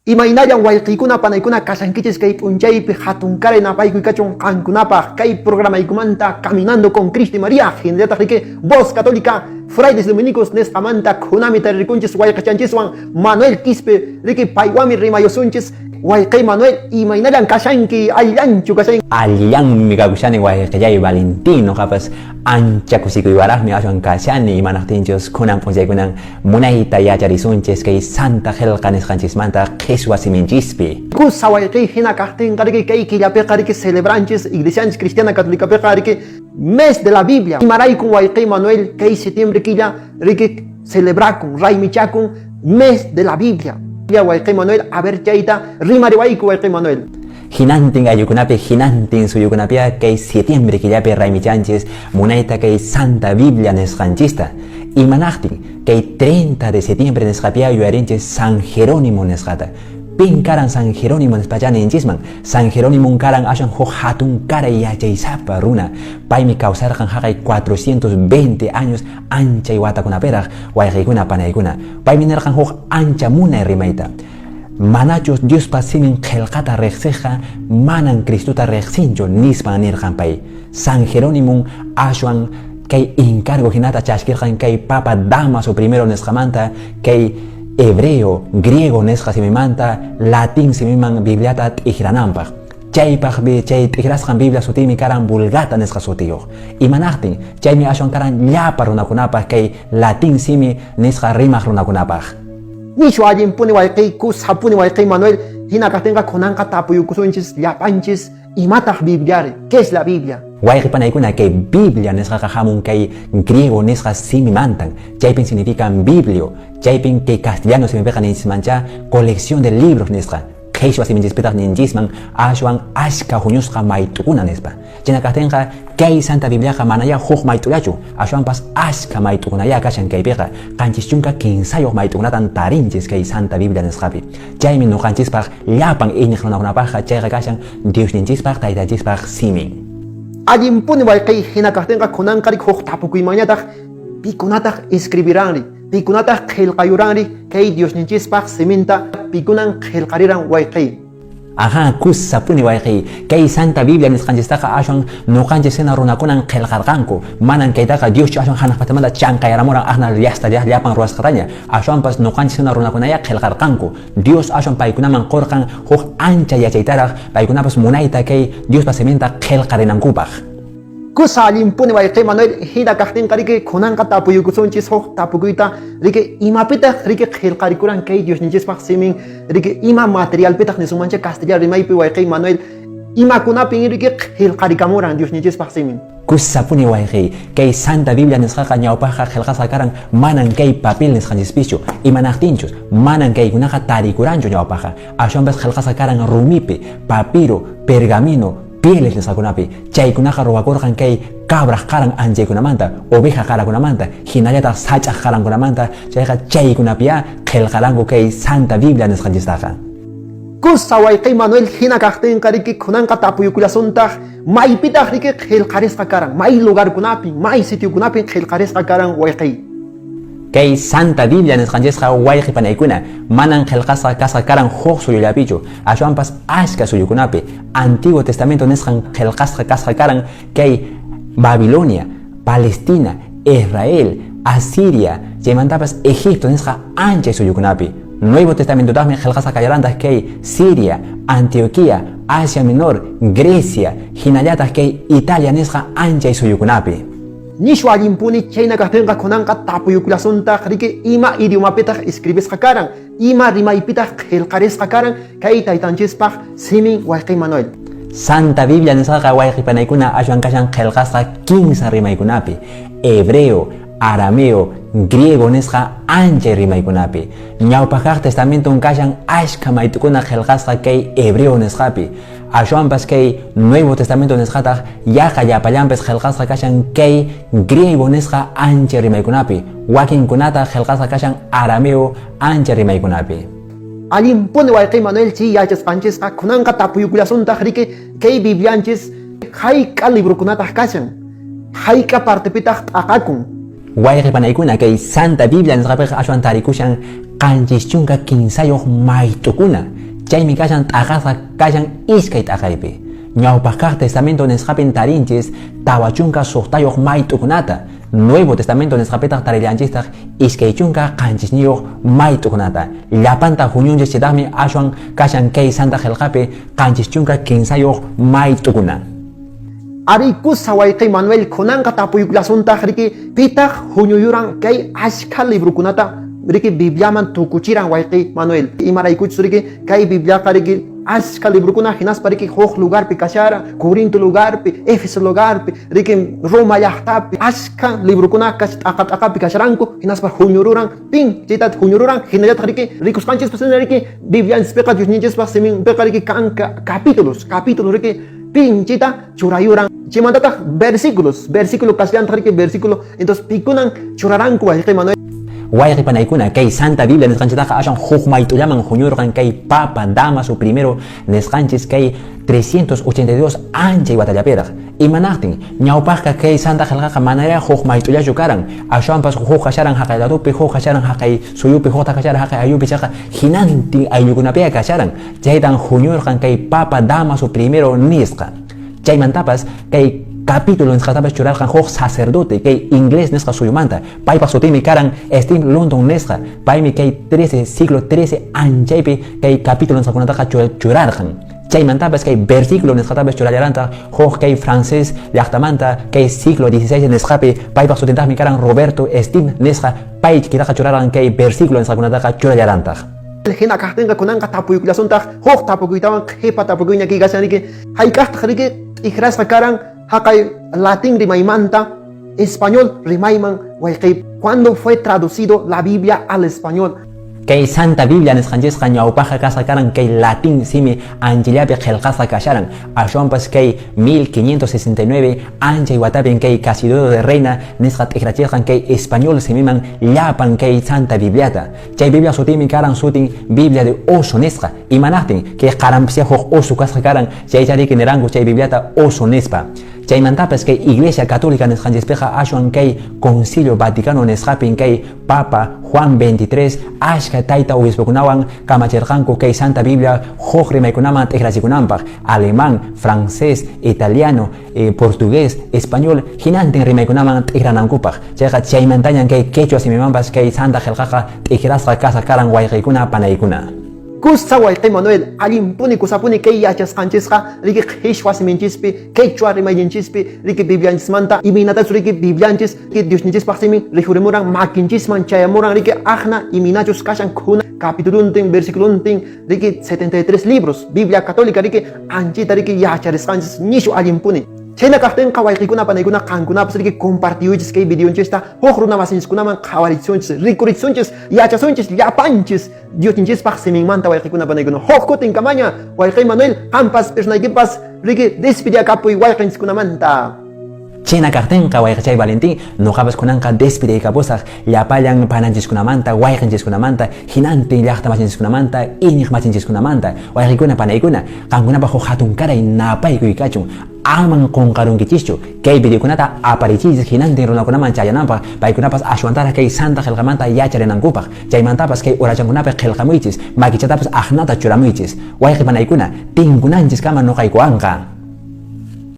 Imaynallan wayqiykuna panaykuna kashankichis kay p'unchaypi hatunkaray napaykuy kachun qankunapaq kay programaykumanta Caminando con Cristo y María hinallataq riki Voz Católica Frailes Dominicos nisqamanta khunami taririkunchis wayqichanchiswan Manuel Quispe riki paywanmi rimayusunchis. Wayqiy Manuel, imaynallan kashanki? Allillanchu kashanki? Allillanmi kakushani wayqillay Valentín, noqapas ancha kusikuywaraqmi aswan kashani, imanaqtinchus kunan p'unchaykunan munayta yacharisunchis kay Santa Qelqa nisqanchismanta qheswa siminchispi. Kusa wayqiy hina kaqtinqa riki kay killapiqa riki celebranchis Iglesianchis Cristiana Catolicapiqa riki Mes de la Biblia. Imaraykun wayqiy Manuel kay setiembre killa riki celebrakun, raymichakun Mes de la Biblia? Wayqiy Manuel, a ver chayta rimariwayku wayqiy Manuel. Hinantin ayllukunapi, hinantin suyukunapiqa kay setiembre killapi raymichanchis munayta kay Santa Biblia nisqanchista. Imanaqtin kay 30 de setiembre nisqapiqa yuyarinchis San Jerónimo nisqata. Pin karan San Jerónimo nispachá ninchisman? San Jerónimon karan aswan huk hatun karay yachaysapa runa. Paymi kawsarqan haqay 420 años anchay watakunapiraq, wayqiykuna panaykuna. Paymi nirqan huk ancha munay rimayta. Manachus Diospa simin qelqata reqsiqqa manan Cristota reqsinchu, nispan nirqan pay. San Jerónimon aswan kay encargo hinata chaskirqan kay Papa Damaso primero nisqamanta kay hebreo, griego nisqa simimanta latín simiman Bibliata t'ikrananpaq. Chaypaq chay t'ikrasqan Biblia sutinmi karan Vulgata nisqa sutiyuq. Imanaqtin? Chaymi aswan karan llapa runakunapaq kay latín simi nisqa rimaq runakunapaq. Nishu allinpuni wayqiy, kusapuni wayqiy Manuel, hina kaqtinqa kunanqa tapuyukusunchis llapanchis imataq Bibliari? ¿Qué es la Biblia? Wayqi panaykuna, kay Biblia nisqaqa hamun kay griego nisqa simimantan, chaypin significan biblio, chaypin kay castellano simipiqa ninchismanchá colección de libros nisqa, qheshwa siminchispitaq ninchisman ashwan ashka huñusqa mayt'ukuna nispa. Chayna kaqtinqa kay Santa Bibliaqa manayá huk mayt'ullachu, ashwanpas ashka mayt'ukunayá kashan kaypiqa, 73 mayt'ukunatan tarinchis kay Santa Biblia nisqapi. Chaymi noqanchispaq llapan iñiq runakunapaqqa chayqa kashan Diosninchispaq Taytanchispaq simin. Allinpuni wayqiy hina kaqtinqa kunanqa riki huk tapukuymanñataq pikunataq escribiranri, pikunataq qhelqayuranri kay Diosninchispaq siminta, pikunan qhelqariran wayqiy? Ajá, kusapuni wayqiy. Kay Santa Biblia nisqanchistaqa aswan noqanchis hina runakunan qhelqarqanku. Manan kaytaqa Dioschu aswan hanaq pachamanta chanqayaramuran aqna llasta llapan ruwasqataña. Aswanpas noqanchis hina runakunaya qhelqarqanku. Dios aswan paykunaman qorqan huk ancha yachaytaraq paykunapas munayta kay Diospa siminta qhelqarinankupaq. Kusa allinpuni wayqiy Manuel, hina kaqtinqa riki kunanqa tapuyukusunchis huk tapukuyta riki imapitaq riki qhelqarikuran kay Diosninchispaq simin riki ima materialpitaq nisunmancha castellano rimaypi wayqiy Manuel imakunapin riki qhelqarikamuran Diosninchispaq simin? Kusapuni wayqiy, kay Santa Biblia nisqaqa ñawpaqqa qhelqasqa karan manan kay papel nisqanchispichu, imanaqtinchus manan kaykunaqa tarikuranchu ñawpaqqa, ashwanpas qhelqasqa karan rumipi, papiro, pergamino, pieles nisqakunapi, chaykunaqa ruwakurqan kay cabraq qaran anchaykunamanta, oveja qarakunamanta, hinallataq sach'aq qarankunamanta, chayqa chaykunapiyá qhelqaranku kay Santa Biblia nisqanchistaqa. Kusa wayqiy Manuel hina kaqtinqa riki kunanqa tapuyukullasuntaq maypitaq riki qhelqarisqa karan, may lugarkunapi, may sitiokunapin qhelqarisqa karan wayqiy? Kay Santa Biblia nisqanchisqa wayqi panaykuna manan qhelqasqa kasqa karan huk suyullapichu, ashwanpas ashka suyukunapi. Antiguo Testamento nisqan qhelqasqa kasqa karan kay Babilonia, Palestina, Israel, Asiria, chaymantapas Egipto nisqa anchay suyukunapi. Nuevo Testamentotaqmi qhelqasqa kallarantaq kay Siria, Antioquía, Asia Menor, Grecia, hinallataq kay Italia nisqa anchay suyukunapi. Nishu allinpuni chayna kaqtinqa kunanqa tapuyukullasuntaq riki ima idiomapitaq escribisqa karan, ima rimaypitaq qhelqarisqa karan kay Taytanchispaq simin wayqiy Manuel. Santa Biblia nisqaqa wayqi panaykuna ashwan kashan qhelqasqa kinsa rimaykunapi, hebreo, arameo, griego nisqa anchay rimaykunapi. Ñawpaq kaq testamenton kashan ashkha mayt'ukuna qhelqasqa kay hebreo nisqapi. Ashwanpas kay Nuevo Testamento nisqataq yaqa llapallanpis qhelqasqa kashan kay griego nisqa ancha rimaykunapi, wakinkunataq qhelqasqa kashan arameo ancha rimaykunapi. Allinpuni wayqiy Manuel chay yachasqanchisqa kunanqa tapuyukullasuntaq riki kay Biblianchis hayk'a librokunataq kashan, hayk'a partepitaq t'aqakun. Wayqi panaykuna, kay Santa Biblia nisqapiqa ashwan tarikushan 73 mayt'ukuna. Chaymi kashan t'aqasqa kashan iskay t'aqaypi. Ñawpaq kaq Testamento nisqapin tarinchis 46 mayt'ukunata. Nuevo Testamento nisqapitaq tarillanchistaq 27 mayt'ukunata. Llapanta huñunchis chaytaqmi ashwan kashan kay Santa Qelqapi 73 mayt'ukuna. Arí, kusa wayqi Manuel, kunanqa tapuykullasuntaq riki pitaq huñuyuran kay ashkha librokunata riki Bibliaman tukuchiran wayqi Manuel. Imaraykuchus riki kay Bibliaqa riki ashkha librokuna hinaspa riki huk lugarpi kasharan, Corinto lugarpi, Éfeso lugarpi, riki Roma llaqtapi ashkha librokuna t'aqa t'aqapi kasharanku hinaspa huñururan pin chayta huñururan hinallataq riki rikusqanchispas hina riki Biblianchispiqa Diosninchispaq siminpiqa riki kan capítulos, capítulos riki pin chayta churayuran. Chaymantataq versículos, versículo kashallantaq riki versículo, entonces pikunan churaranku wayqi Manuel. Wayqi panaykuna, kay Santa Biblia nisqanchitaqa aswan huk mayt'ullaman huñurqan kay Papa Damaso primero nisqanchis kay 382 anchay watallapiraq. Imanaqtin, ñawpaqqa kay Santa Qelqaqa manaraq huk mayt'ullachu karan, ashwanpas huk kasharan haqay ladopi, huk kasharan haqay suyupi, hukta kasharan haqay ayllupi, chayqa hinantin ayllukunapiqa kasharan. Chaytan huñurqan kay Papa Damaso primero nisqa. Chaymantapas kay capítulo nisqatapas churarqan huk sacerdote kay inglés nisqa suyumanta. Paypaq sutinmi karan Steve London nisqa. Paymi kay 13 siglo 13 anchaypi kay capítulo nisqakunataqa churarqan. Chaymantapas kay versículo nisqatapas churallarantaq huk kay francés llaqtamanta kay siglo 16 nisqapi. Paypaq sutintaqmi karan Roberto Steve nisqa. Pay kitaqa churarqan kay versículo nisqakunataqa churallarantaq. Hina kaqtinqa kunanqa tapuykullasuntaq huk tapukuytawan qhipa tapukuyña kay kashan riki hayk'aqtaq riki t'ikrasqa karan haqay latín rimaymanta español rimayman wayqi. ¿Cuándo fue traducido la Biblia al español? Kay Santa Biblia nisqanchisqa ñawpaqqa kasqa karan kay latín simi anchillapi qillqasqa kasharan. Ashwanpas kay 1569 anchay watapin kay Casidoro de Reina nisqa t'ikrachirqan kay español simiman llapan kay Santa Bibliata. Chay Biblia sutinmi karan sutin Biblia de oso nisqa. Imanaqtin kay qaranpisya huk oso kasqa karan chaycha riki niranku chay Bibliata oso nispa. Chaymantapas kay Iglesia Católica nisqanchispiqa ashwan kay Concilio Vaticano nisqapin kay Papa Juan 23 ashka tayta obispokunawan kamachirqanku kay Santa Biblia huk rimaykunaman t'ikrachikunanpaq alemán, francés, italiano, portugués, español hinantin rimaykunaman t'ikranankupaq. Chayqa chaymantañan kay quechua simimanpas kay Santa Qelqaqa t'ikrasqa kasqa karan wayqiykuna panaykuna. Kusa wayqi Manuel, allinpuni kusapuni kay yachasqanchisqa riki qhichwa siminchispi, quechua rimayninchispi, riki Biblianchismanta, imaynatachus riki Biblianchis, riki Diosninchispaq simin rikhurimuran makinchisman chayamuran riki aqna imaynachus kashan khuna capituluntin, versiculuntin, riki 73 libros, Biblia católica riki anchita riki yacharisqanchis nishu allinpuni. Chayna kaqtinqa wayqikuna panaykuna qankunapas riki compartiyuychis kay videonchista huk runa masinchiskunaman qhawarichisunchis, rikurichisunchis, yachasunchis llapanchis Diosninchispaq siminmanta wayqikuna panaykuna. Huk kutin kamaña wayqi Manuel, qampas personaykipas riki despediakapuy wayqinchiskunamanta. China kaqtinqa wayqichay Valentín, nuqapas kunanqa despediykapusaq llapallan pananchiskunamanta, wayqinchiskunamanta, hinantin llaqta machinchiskunamanta, iñiq machinchiskunamanta, wayqikuna panaykuna, qankunapaq huk hatunkaray napaykuy kachun. Aman qunqarunkichischu kay videokunata aparichiychis hinantin runakunaman chayananpaq, paykunapas ashwantaraq kay Santa Qelqamanta yacharinankupaq. Chaymantapas kay urachankunapi qillqamuychis, makichatapas aqnata churamuychis. Wayqi panaykuna, tinkunanchiskama nuqaykuwanqa.